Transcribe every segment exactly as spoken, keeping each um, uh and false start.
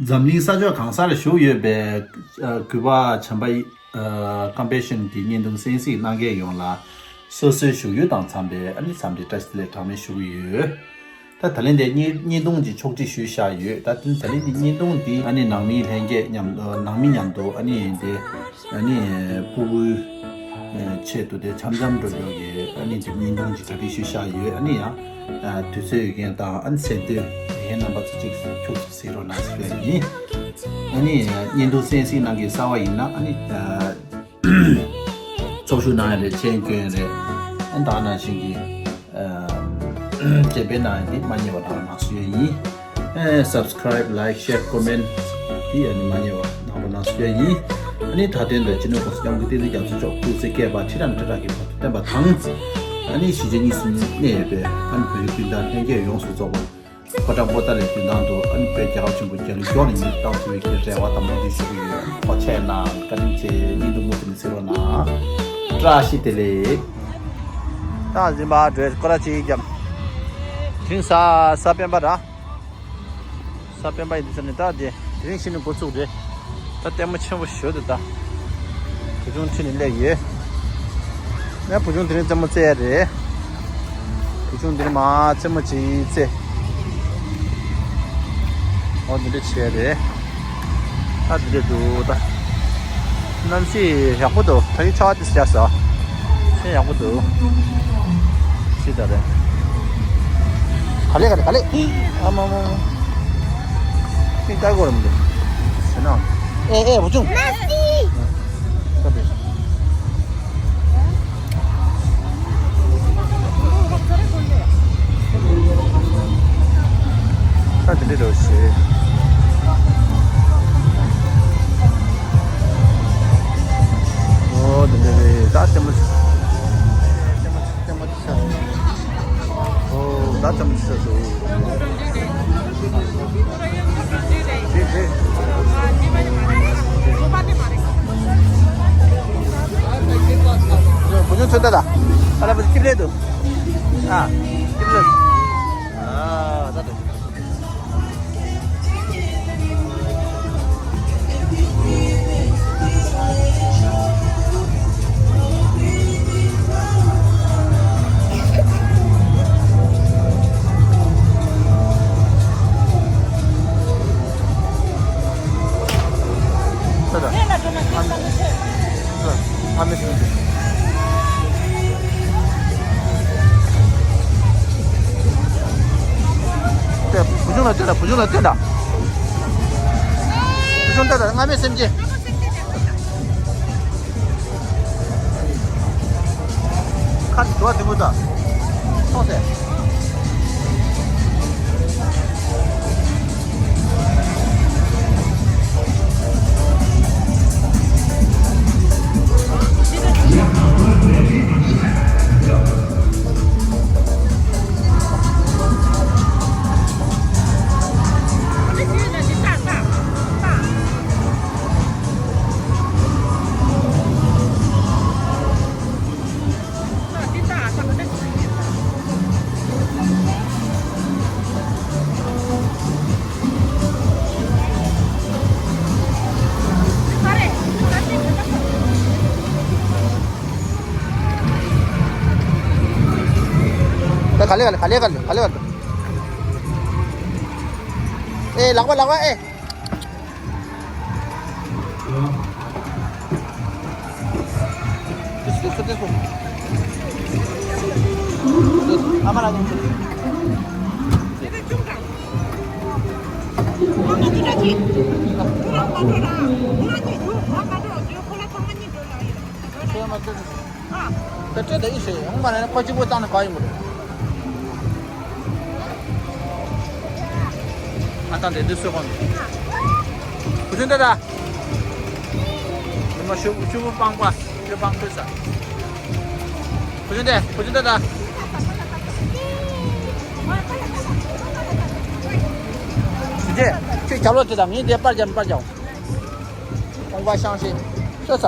འཛམ་གླིང་ས་ཕྱོགས་གང་སར་བཞུགས་ཡོད་པའི་ཨ་གུས་པ་བྱམས་པ་ཨ་ཀམ་པེ་ཤན་གྱི་བརྙན་ཐུང་གསན་གཟིགས་གནང་མཁན་ཡོངས་ལ་སོ་སོའི་བཞུགས་ཡུལ་དང་འཚམས་པའི་ཨ་ནི་འཚམས་འདྲི་བཀྲ་ཤིས་བདེ་ལེགས་གྲངས་མེད་ཞུ་གི་ཡོད། ད་ད་ལན་དེ་བརྙན་བརྙན་ཐུང་གི་ཕྱོགས་སྒྲིག་ཞུས་བཞག་ཡོད། ད་དེ་ད་ལན་དེ་བརྙན་ཐུང་འདི་ཨ་ནི་ནང་མི་ལྷན་རྒྱས་མཉམ་ནང་མི་མཉམ་དུ་ཨ་ནི་དེ་ཨ་ནི་ཕྲུ་གུའི་ཆེད་དུ་དེ་འཆམ་འཆམ་འགྲོ་རྒྱུ་གི་ཨ་ནི་དེ་བརྙན་ཐུང་གི་གྲ་སྒྲིག་ཞུས་བཞག་ཡོད། ཨ་ནི་ཡང་དུས་ཚོད་ཡོད་མཁན་དང་ཨ་ནི་གསན་དུས་ཡོད་མཁན་རྣམ་པ་ཚོ་གཅིག་ཁྱུག་ཙམ་གཟིགས་རོགས་གནང་ཞུ་ཡ་ཡིན། ཨ་ནི་བརྙན་ཐུང་གསན་གཟིགས་གནང་མཁན་གསར་པ་ཡིན་ན་ཨ་ནི་ཚོགས་ཞུགས་གནང་ཡ་རེད། མཆན་སྐྱོན་ཡ་རེད། ཨ་ནི་ད་ག་ནང་བཞིན་གྱི་ཨ་རྗེས་དཔེ་གནང་ཡ་འདི་མ་བསྙེལ་བ་གནང་རོགས་གནང་ཞུ་ཡ་ཡིན། ཨ་subscribe, like, share, comment འདི་ཨ་ནི་མ་བསྙེལ་བ་གནང་རོགས་གནང་ཞུ་ཡ་ཡིན། ཨ་ནི་མཐའ་དོན་དུ་སྤྱི་ནོར་༸གོང་ས་༸སྐྱབས་མགོན་བསྟན་འཛིན་རྒྱ་མཚོ་མཆོག་ཐུགས་སྲས་བསྐལ་པ་ཁྲི་རབས་ཁྲི་ཕྲག་གི་བར་དུ་བརྟན་པ་དང་། ཨ་ནི་གཞིས་བྱེས་གཉིས་སུ་གནས་ཡོད་པའི་ཨ་ནི་བོད་རིགས་སྤུན་ཟླ་ལྷན་རྒྱས་ཡོངས་སུ་རྫོགས་པ། ཕོ་བྲང་པོ་ཏཱ་ལའི་མདུན་ཐང་དུ་ཨ་ནི་བོད་རྒྱལ་ཁབ་ཆེན་པོ་རྒྱལ་གླུ་སྒྱུར་ནས་ཉིན་རྟག་ཏུ་བའི་གི་རེ་བ་དང་སྨོན་འདུན་ཞུ་གི་ཡོད། ཐུགས་རྗེ་གནང་། བཀའ་དྲིན་ཆེ། བརྙན་ཐུང་མུ་མཐུད་ནས་གཟིགས་རོགས་གནང་། བཀྲ་ཤིས་བདེ་ལེགས། ད་འཛིན་པ་བགྲོས་སྐོར་ར་ཅིག་བརྒྱབ། དེ་རིང་གཟའ་གཟའ་སྤེན་པ་ར། གཟའ་སྤེན་པ་ཡིན་དུས་ཙམ་ནས་ད་དེ་དེ་རིང་ཕྱི་ནས་འགོ་བཙུགས་རེད། ད་ལྟད་མོ་ཆེན་པོ་ཞིག་འདུག་ད། བུ་ཆུང་ཁྲིད་ནས་སླེབས་ཡོད། ངས་བུ་ཆུང་དེ་རིང་རྩེད་མོ་རྩེ་ཡ་རེད། བུ་ཆུང་དེ་རིང་མར་རྩེད་མོ་ཅིག་རྩེ། འོ་འདི་འདྲ་བྱས་རེད། ད་འདི་འདྲ་འདུག་ད། གནམ་གཤིས་ཡག་པོ་འདུག་ད་རིང་ཆར་པ་ཏོག་ཙམ་བརྒྱབ་སོང་། ཤིན་ཡག་པོ་འདུག་ཤི་ད་རེད། ག་ལེ་ག་ལེ་ག་ལེ། ཨ་མ་མ་མ། ཤིན་ལྟ་དགོས་རེད་མི་འདུག་ཟེར་ན། ཨེ་ཨེ་བུ་ཆུང་། ད་དེ། ད་དེ་འདྲ་རེད་ཞེས། ཨོ་དེ་འདྲ་རེད། ད་ལྟད་མོ་ལྟད་མོ་ལྟད་མོ་ཆ། ཨོ་ད་ལྟད་མོ་ཆ་སོང་། རེད་རེད། བུ་ཆུང་ཚོད་ལྟ་ད། ཨ་ལ་བུ་ཆུང་སྐྱིབས་ལེ་འདུག་ཨ། སྐྱིབས་ལེ། ཨ་ད་ད། བུ་ཆུང་ལ་སྟོན་དང་། བུ་ཆུང་ལ་སྟོན་དང་། བུ་ཆུང་ལྟ་དང་། སྔ་མའི་སེམས་ཅན། ཁ་དུ་བ་དུ་མུ་ད། ཐོག་སེ། ད་ག་ལེ་ག་ལེ་ག་ལེ་ག་ལེ་ག་ལེ་ག་ལེ། ཨེ་ལག་པ་ལག་པ་ཨེ། ད་སྤྲད་ད་ཡིན་ཞེས་ཡོང་མ་རེད་ན་ཁོ་གཅིག་པོ་བཏང་ན་ག་ཡིན་པ་རེད། ང་དང་དེ་དུས་སུ་ཁོང་བུ་ཆུང་ད་ད། མི་མ་ཤུ་ཤུ་བུ་སྤང་པ་ཤུ་སྤང་ཐུབ་ས། བུ་ཆུང་དེ་བུ་ཆུང་ད་ད། དེ་ཁྱོད་རྒྱབ་ལོག་དེ་དང་ངས་དེ་པར་རྒྱབ་པར་རྒྱབ། སྤང་པ་ཤང་ཤེ་ཤོད་ས།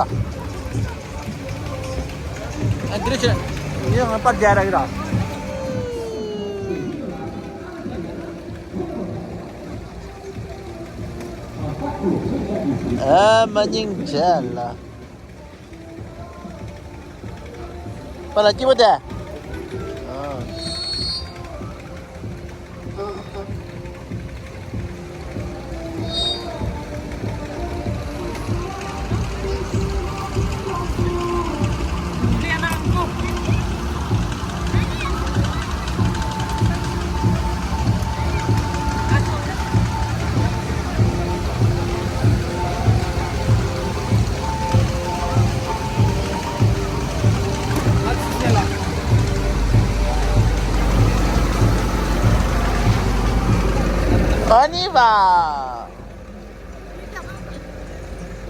ཨ་འདིར་ཆེ། ངས་ང་པར་རྒྱག་ར་གི་ར། ཨ་མ་སྙིང་རྗེ་ལ། པ་ལ་སྐྱིད་པོ་དེ། ཨ་ནི་བ།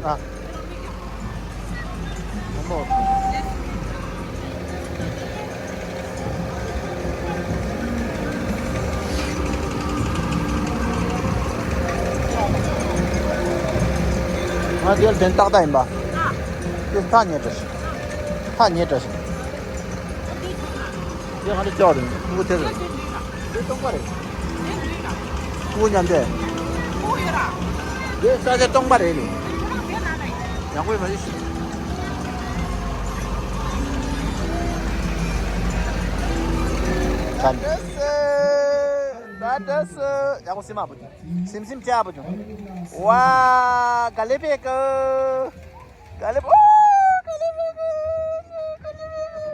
ཨ། ང་དེར་དེ་ཏག་ཏག་ཡིན་པ། དེ་ཐག་ཉེ་དྲ་ཞིག་ཐག་ཉེ་དྲ་ཞིག་དེ་ང་ཚོ་ཅག་རེད། ཁུ་དེ་རེད། དེ་སྟོང་པ་རེད། ཁུ་མཉམ་དེ། དེ་ས་ཆ་སྟོང་པ་རེད་ནི། ཡག་པོ་ཡིན་མ་རེད། ད་འདྲ་སེ། ད་འདྲ་སེ། ཡག་པོ་སེམས་མ་བུ། སིམ་སིམ་ཅག་པོ་བྱུང་། ཝ། ག་ལེ་པེ་ཀ། ག་ལེ་པེ། ཨོ། ག་ལེ་པེ་ཀ། ག་ལེ་པེ་ཀ།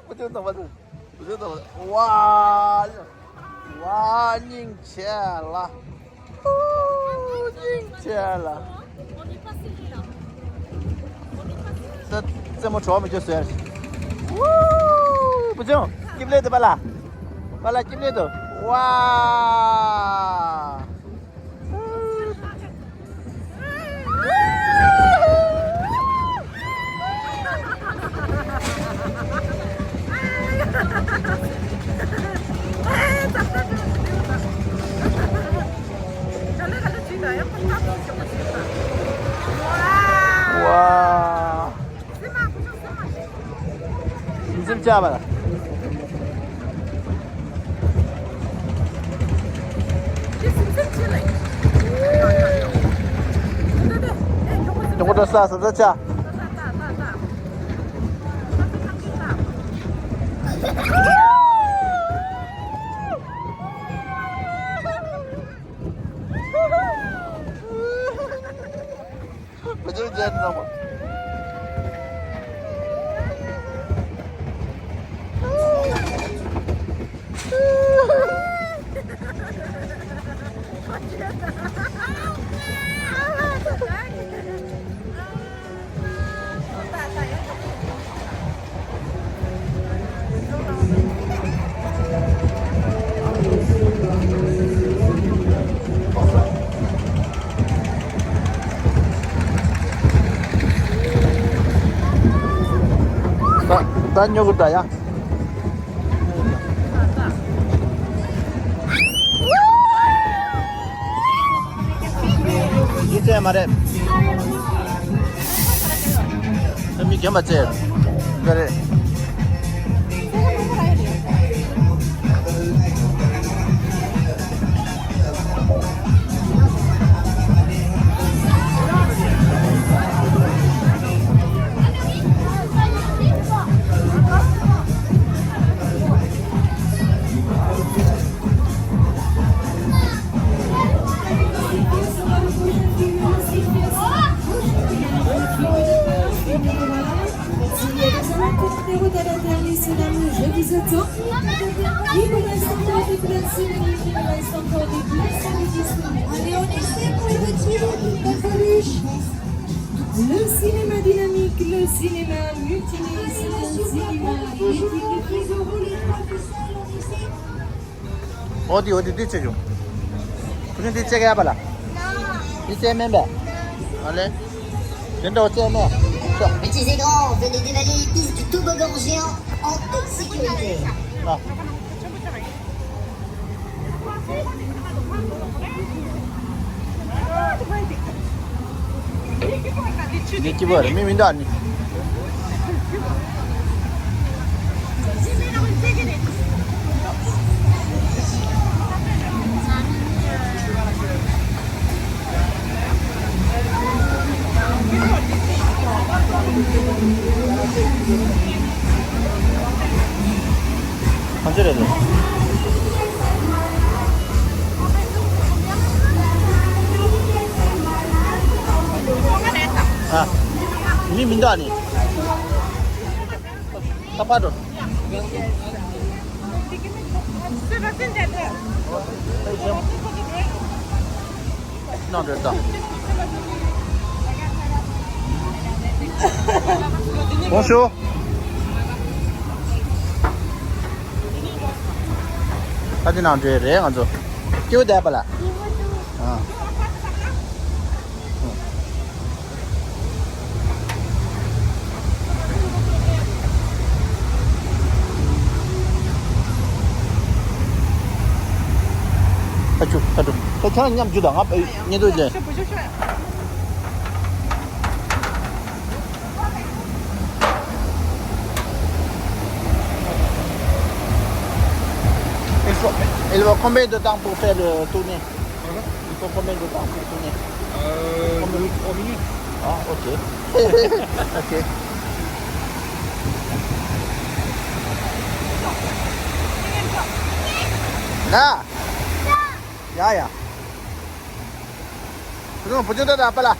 བུ་ཆུང་དང་བ་དུ། བུ་ཆུང་དང་བ། ཝ། ཝ། སྙིང་རྗེ་ལ། ཨོ། སྙིང་རྗེ་ལ། ད་རྩེད་མོ་གྲོགས་མི་བྱོས་ཟེར། ཝུ། བུ་ཆུང་སྐྱིབ་ལེ་དུ་པ་ལ། པ་ལ་སྐྱིབ་ལེ་དུ། ཝ། ཝ། སིམ་སིམ་ཅག་པ་ལ། ཡོང་གོ་འགྲོ་ས་སིམ་སིམ་ཅག་བུ་ཆུང་ཅན་ཙམ་པ། ད་ད་ཉོ་གི་འདྲ་ཡ། འདི་བཙལ་མ་རེད། མི་རྒན་པ་བཙལ། འདི་རེད། S'il y a des amateurs de route à la terre, messieurs, dames, je vous attends. Il nous reste encore des places, il nous reste encore des places à dédistribuer. Allez, on essaie pour les petits, la peluche. Le cinéma dynamique, le cinéma multimédia, le cinéma multimédia. འོ་དེ་འོ་དེ་དེ་ཆེ་ཆུང་། ཁུ་ཆུང་དེ་ཆེ་ག་ཡ་པ་ལ། དེ་ཆེ་མེན་པས། ཨ་ལེ། དེ་འདྲ་ཆེ་མེད། ཤོག Petits et grands, venez dévaler une piste du toboggan géant en toute sécurité. ཨ། འདི་སྐྱིད་པོ་རེད། མི་མི་འདུག་ཨ་ནི། གང་ཅི་རེད་ལོ། ཨ། མི་མི་འདུག་ཨ་ནི། ད་ཕར་འགྲོ། ནང་འགྲོ་ད། Bonjour། ད་འདི་ནང་འགྲོ་ཡི་རེད་ང་ཚོ། སྐྱིད་པོ་བསྡད་པ་ལ། ཨ། ད་ཆུ་ད་ཆུ་ད་ཆུ་མཉམ་ཆུ་དང་ང་ཉེ་དུ་ལས། Il faut, il faut combien de temps pour faire le tournée? Pardon? Il faut combien de temps pour tourner? Euh, deux, trois minutes. Ah, ok. Ok. 야! 야, 야. 보증, 보증 닫아, 빨라.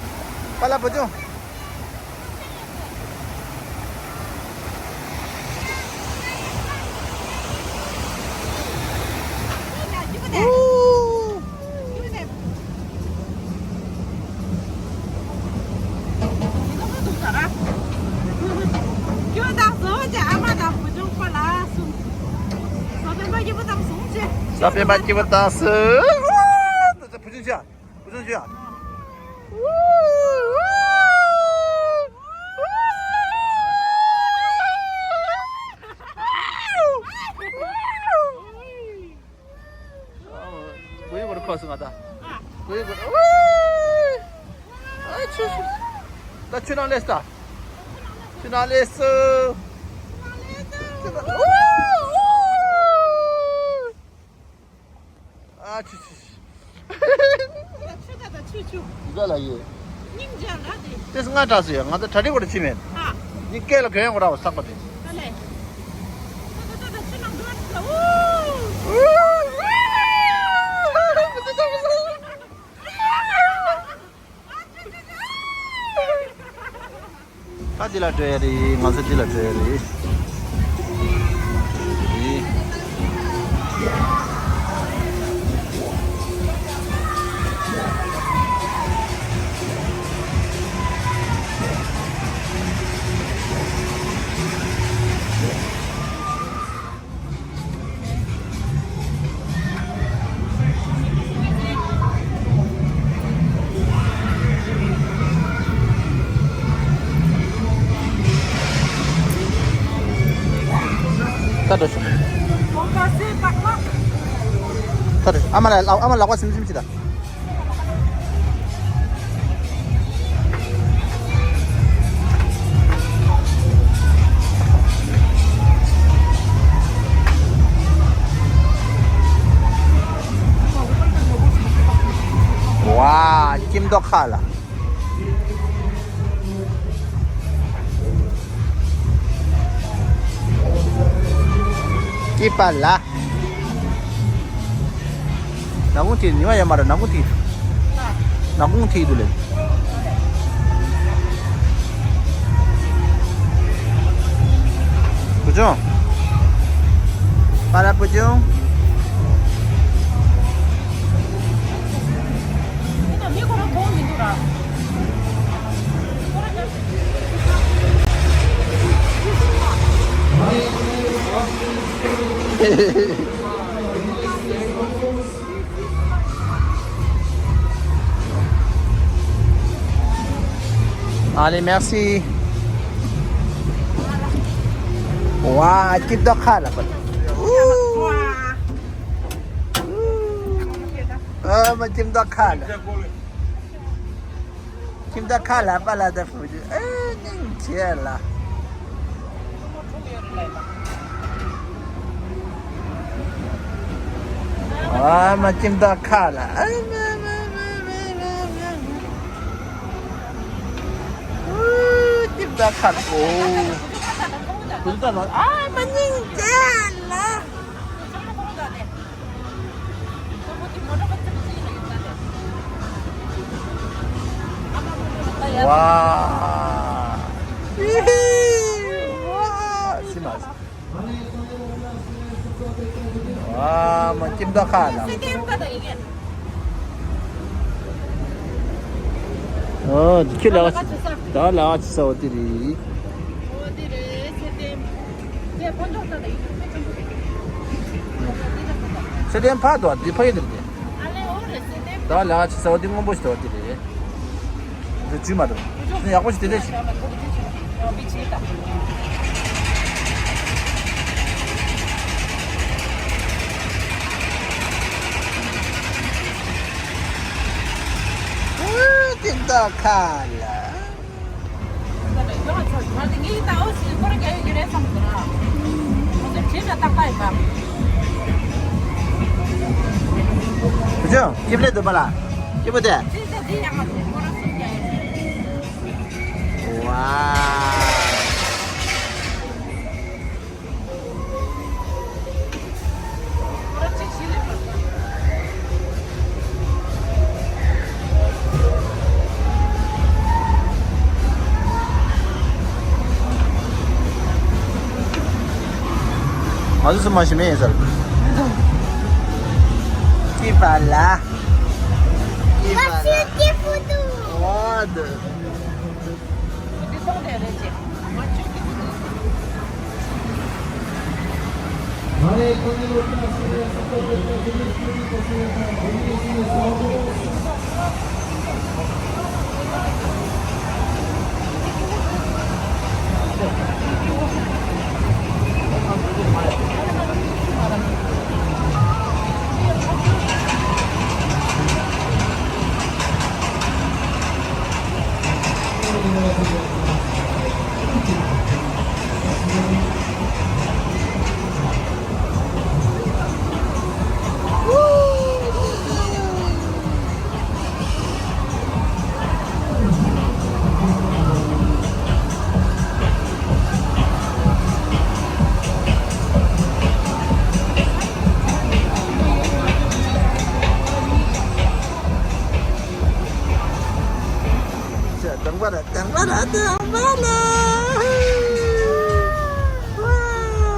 빨라, 보증. ཁྱོད་དང་བཟོ་བ་ཅན་ཨ་མ་དང་བུ་ཆུང་ཁོ་ལ་གསུངས། བཟོ་པའི་མ་སྐྱིད་པོ་དང་གསུངས་ཅེས། བཟོ་པའི་མ་སྐྱིད་པོ་དང་གསུངས། བུ་ཆུང་ཆ། བུ་ཆུང་ཆ། གོ་ཡི་གོ་རུ་ཁོ་སུ་ང་ད། གོ་ཡི་གོ་རུ། ཨ་ཆུ་ཆུ། ད་ཆུ་ནང་ལས་ད། ཆུ་ནང་ལས་སུ། ཨ་ཆུ་ཆུ། ཆུ་ད་ད་ཆུ་ཆུ། འདི་ག་ལ་ཡོད། སྙིང་རྗེ་ལ་དེ། དེ་སྔ་དྲགས་སུ་ཡོད་ང་ད་གྲ་སྒྲིག་གོ་རུ་ཕྱིན་མེད། ཨ། འདི་སྐད་ལ་གོན་ཡོང་གོ་ར་བ་བསགས་པ་དེ། ད་ལས། ད་འདི་ལ་འགྲོ་ཡ་རེད། ང་ཚོ་འདི་ལ་འགྲོ་ཡ་རེད། ད་འགྲོ་ཤོག་ད་འགྲོ་ཤོག་ཨ་མ་ལ་ཨ་མ་ལག་པ་སིམ་སིམ་བྱེད་ད། ཝ། ཁྱིམ་ཐོག་ཁ་ལ། སྐྱིད་པ་ལ། ནག་ཁུང་ཐིག་ཉི་མ་ཡོད་མ་རེད། ནག་ཁུང་ཐིག་ནག་ཁུང་ཐིག་འདུག་ལེ། བུ་ཆུང་། པ་ལ་བུ་ཆུང་། Allez, merci. ཝ། སྐྱིད་མདོག་ཁ་ལ་པ། ཨ་མ་སྐྱིད་མདོག་ཁ་ལ། ཁྱིམ་བདག་ཁ་ལ་པ་ལ་ད་བུ་དུ་ཨེ་སྙིང་རྗེ་ལ། ཨ་མ་ཁྱིམ་བདག་ཁ་ལ་ཨ་མ་མ་མ་མ་མ་མ། ཨུ་ཁྱིམ་བདག་ཁ་ལ་ཨོ། བུ་དུ་ད་ལོ་ཨ་མ་སྙིང་རྗེ་ལ། ཝ། ཝ། སི་མ་སི། ཝ་མ་ཁྱིམ་བདག་ཁ་ལ། ཨོ་ཁྱོད་ལ་ད་ལ་ཅི་ས་འོ་དེ་རེད། ཚེ་བརྟན་ཕ་དོ་འདི་ཕ་ཡི་འདིར་དེ། ད་ལ་ཅི་ས་འོ་དེ་སྔོན་པོ་ཞིག་དོ་དེ་རེད། འདི་བཅུས་མ་འདུག་ཡག་པོ་ཞིག་དེ་འདྲ་ཞིག་ཏིག་ཏོག་ཁ་ལ། བུ་ཆུང་སྐྱིབས་ལེ་འདུག་པ་ལ། སྐྱིད་པོ་དེ། ཝའོ། ང་ཚོ་ཚང་མ་ཞི་མི་ཡིན་ཟེར། སྐྱིད་པ་ལ། སྐྱིད་པ་ལ། ཨོ་དེ། དང་པ་ར་དང་པ་ར་དང་པ་ར། ཝའོ།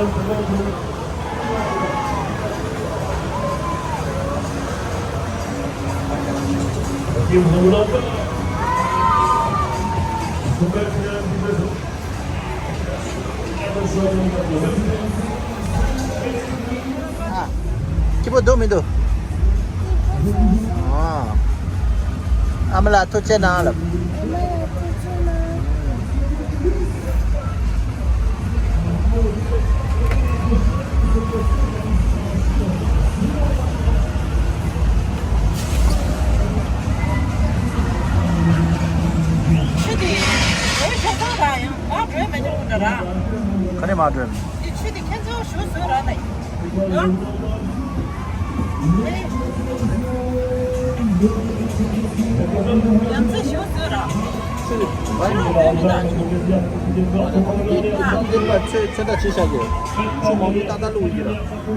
ཨ། སྐྱིད་པོ་འདུག་མི་འདུག་ཨ། ཨ་མ་ལགས་ཐུགས་རྗེ་གནང་ལབ། ཆུ་དེ་འོ་ཆ་ཚང་ར་ཡང་མ་འགྲོས་མ་མྱོང་གི་འདྲ་ར། ག་རེ་མ་འགྲོས། དེ་ཆུ་དེ་ཁྱེད་ཚོ་ཞུ་བཟོས་ར་ད་ཡིན། ཡང་ཚེ་ཞུ་བཟོས་ར། ཆུ་ར་འོ་མི་འདྲ་ཆུ། འདི་པ་ཆོས་ཆོས་ད་ཅི་བྱ་རྒྱུ། ཆུ་མང་པོ་ཏག་ཏག་བླུགས་ཡོད་ར། ད་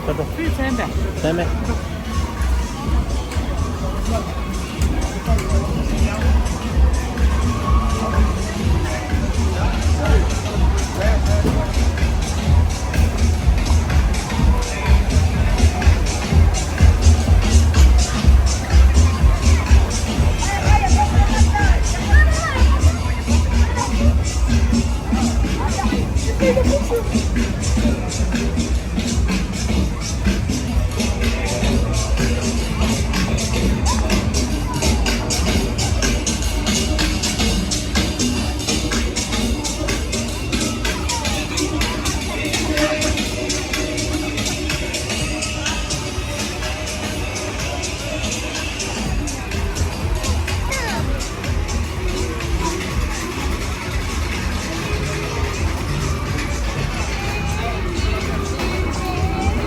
ལྟ། ཚུལ་ཚན་པས། ཚན་མེད།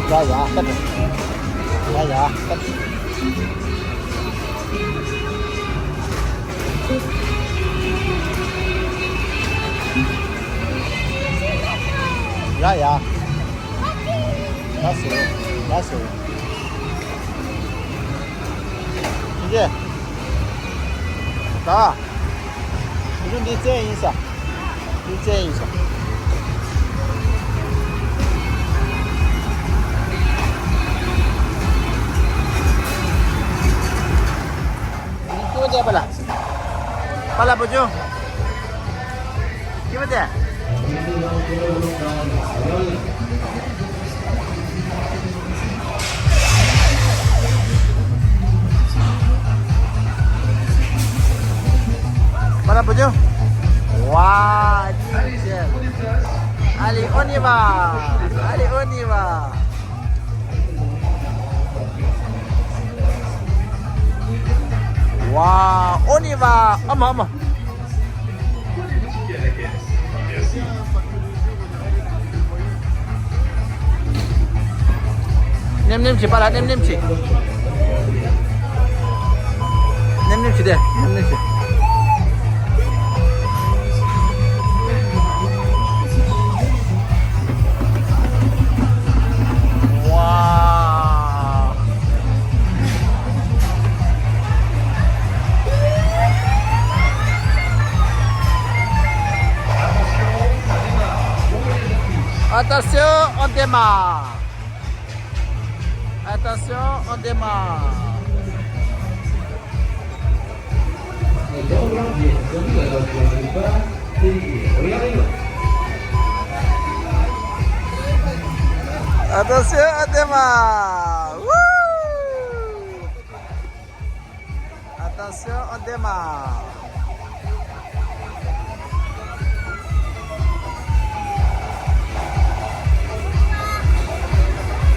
ཡ་ཡ་ད། ཡ་ཡ་ད། ཡ་ཡ། ལགས་སོ། ལགས་སོ། ཡིན་གྱི། ད། བུ་ཆུང་འདི་བཙན་ཡིན་ས། འདི་བཙན་ཡིན་ས། འདི་སྐྱོ་བ་བསྡད་པ་ལ། པ་ལ་བུ་ཆུང་། སྐྱོ་བ་བསྡད། པ་ལ་བུ་ཆུང་། ཝ། ཨ་ལི་ཨོ་ནི་ཝ། ཨ་ལི་ཨོ་ནི་ཝ། ཝ། ཨོ་ནི་ཝ། ཨ་མ་ཨ་མ། ནེམ་ནེམ་བྱེད་པ་ལ་ནེམ་ནེམ་བྱེད། ནེམ་ནེམ་བྱེད་དེ་ནེམ་ནེམ་བྱེད། ཝ། Attention, on démarre. Attention, on démarre. Attention, on démarre. Wouh! Attention, on démarre.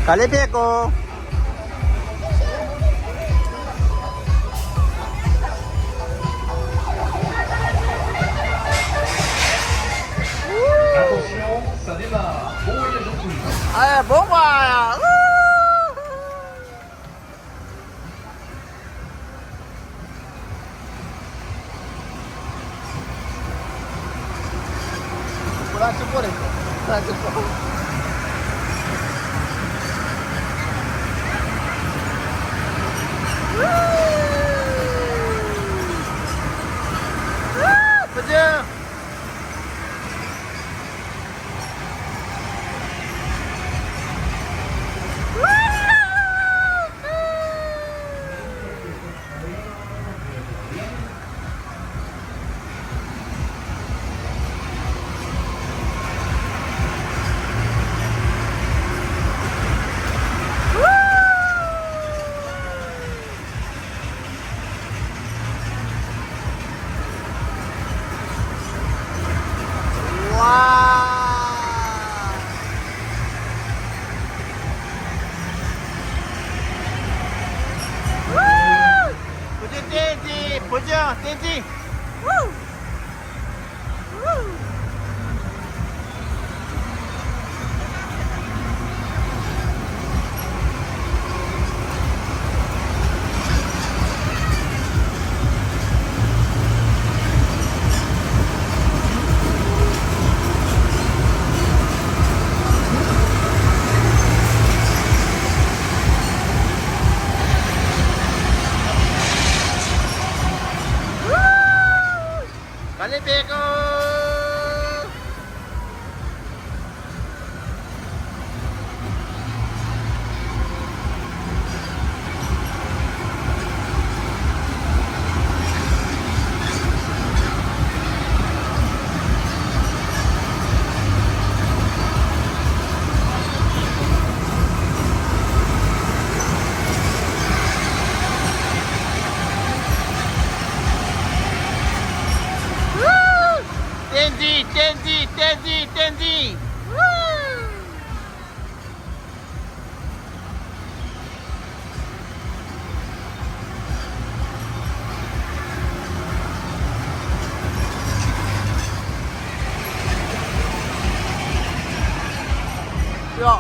Allez, Peko. Attention, ça démarre. Bon voyage à tous. Allez, bon voyage. Wouh! ཁོ་རང་གཅིག་པོ་རེད། ཁོ་རང་གཅིག་པོ། བསྟན་འཛིན། ག་ལེ་པེ་ཀོ། བསྟན་འཛིན། བསྟན་འཛིན། བསྟན་འཛིན། བསྟན་འཛིན། ཡ།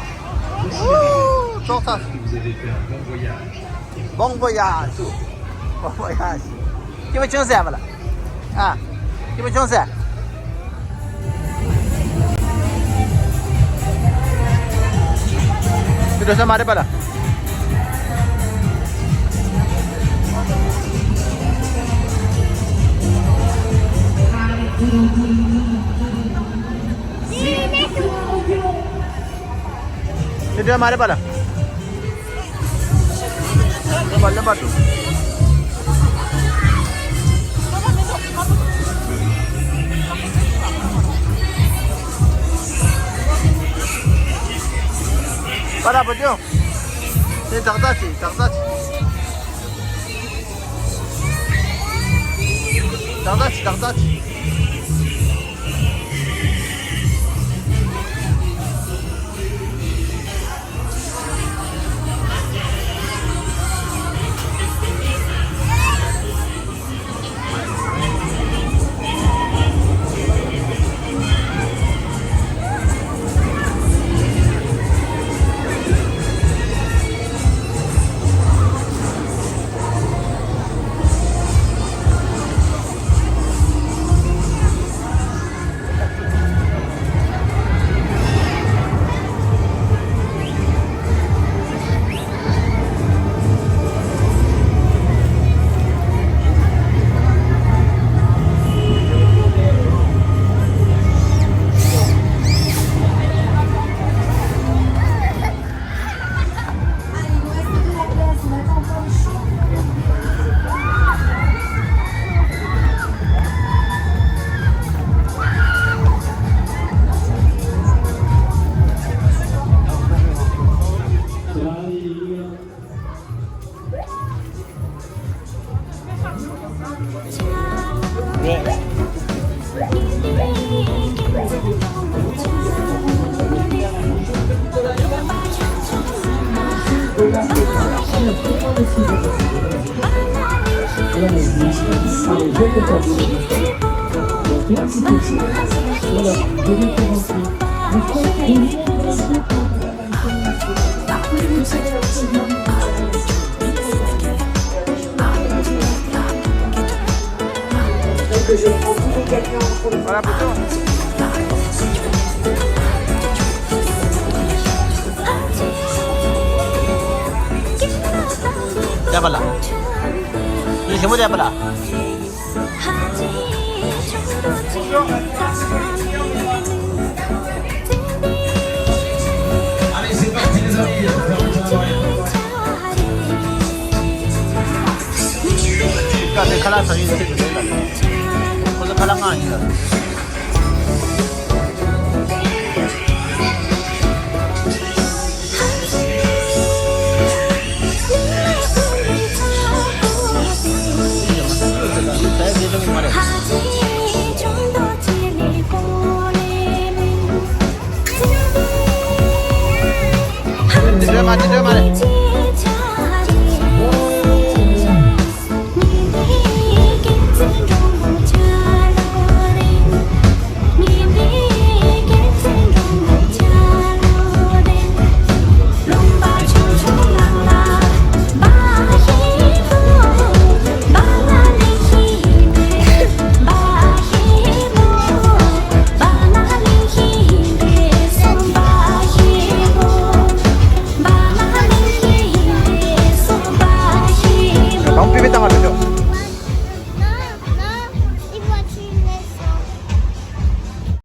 ཙོག་ས། Bon voyage. Bon voyage. སྐྱིད་པོ་བྱུང་ཟེར་བ་ལ། ཨ། སྐྱིད་པོ་བྱུང་ཟེར། མི་འགྲོ་ས་མ་རེད་པ་ལ། དེ་འདྲ་མ་རེད་པ་ལ། ལེན་པ་ལེན་པ་འདུག་པ་ར་བུ་ཅུང་། དེ་དག་ད་ཅི་དག་ད་ཅི། དག་ད་ཅི་དག་ད་ཅི། རྒྱབ་པ་ལ། ལུས་ཞིམ་པོ་རྒྱབ་པ་ལ། ཁ་ལག་ཟ་ཡི་ཚེ་དུ་མེད་ལ། ཁོ་ཚོ་ཁ་ལག་མངགས་ཡིན་ལ། དེ་འདྲ་མ་དེ་འདྲ་མ་རེད།